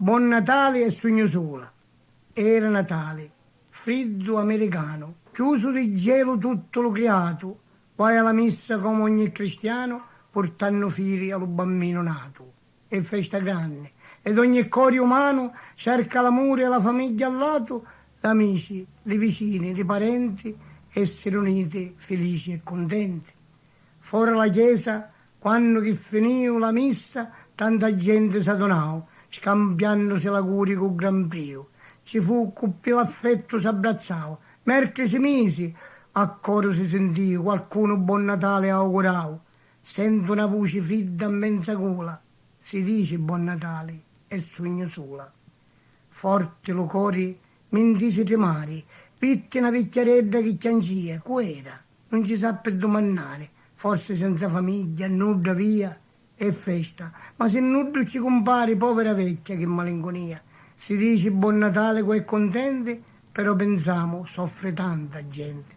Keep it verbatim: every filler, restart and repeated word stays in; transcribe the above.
Bon Natali e sugnu sula. Era Natali, friddu americanu, chiusu di gelu tuttu lu criatu, vai a la missa comu ogni cristianu, purtannu firi a lu Bamminu natu. E festa granni, ed ogni cori umanu cerca l'amuri e la famigghia allatu, l'amici, li vicini, li parenti, essiri uniti, filici e cuntenti. Fora la chiesa, quannu chi finiu la missa, tanta genti s'adunau, scambiannusi l'auguri cu gran priu. Ci fu cu pi l'affettu s'abbrazzau, mercri si misi, a coru si sintiu, qualcunu Bon Natali augurau. Sentu na vuci fridda a menza gula, si dici Bon Natali e sugnu sula. Forti lu cori mi ntisi trimari, vitti na vicchiaredda chi chiancia, cu era? Nun ci sappi dumannari, forsi senza famigghia, nuddu avia e festa, ma si nuddu ci cumpari, povira vecchia chi malincunia, si dici Bon Natali cu è cuntenti, però pinsamu soffri tanta genti.